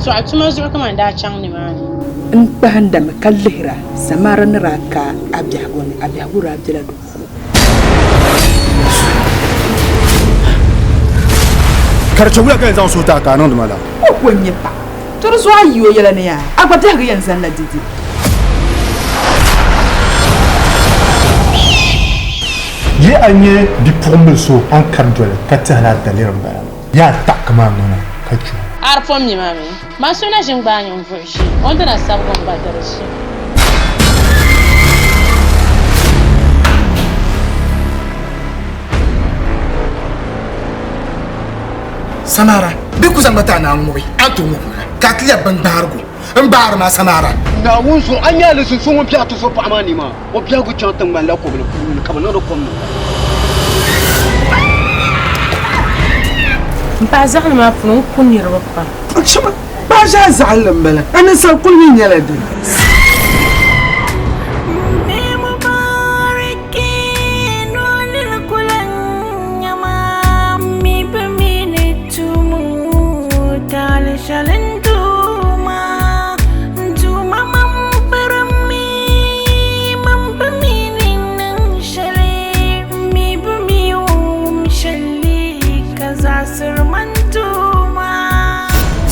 Yɛltɔɣa tuma zuɣu ka man daa chaŋ nimaani. N kpahindami ka lihira Samara ni daa ka a biɛhigu ni, a biɛhigu daa bela di ko. Ka di chɛ wula ka yɛn zaŋ suhu ti a ka a niŋdi ma la? O ko n-nyɛ paɣa. To di zuɣu a yi o yɛla ni yaa, a gba biɛhigu yɛn zanila dɛde. Yi a nya bipuɣimbil so a ni kari doli ka tɛhi ni a daliri m-bala maa, yi a taɣi maa ŋmana ka chɛ o. A di pom nima mi, man so na ʒin gbaai ninvuɣ ʒii, o ni ti na sabigi n gba di di ʒim. Samara, bɛ ku zaŋ ba ti a ni a ŋubi, a ni tooi ŋubi ma, ka a ti lɛbi bingbaarigu m-baari ma Samara. Naawuni zuɣu, a nya alizinsi so ŋun biɛhi ti so paɣa maa ni maa, o biɛhigu chaŋ ti ŋmanila kobili puuni ka bɛ niŋdi kom niŋda. M paɣa zaɣili maa puuni n ku niriba pam. Chima, paɣa ʒiɛhi zaɣilli m-bala, a ninsal kuli mi nyɛla dini?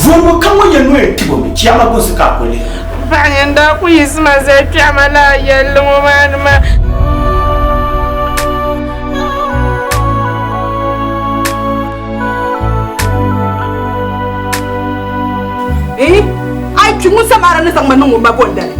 Vuhimbu kam ŋɔ nyɛ noya tibo mi, chiyaama bunsi ka a ku lihi. Paɣa nyini daa ku yiɣisima zali kpɛma lala yɛlli ŋɔ maa ni maa. Eeh! A yi kpi ŋun Samara ni zaŋ ma niŋ o ma bondali.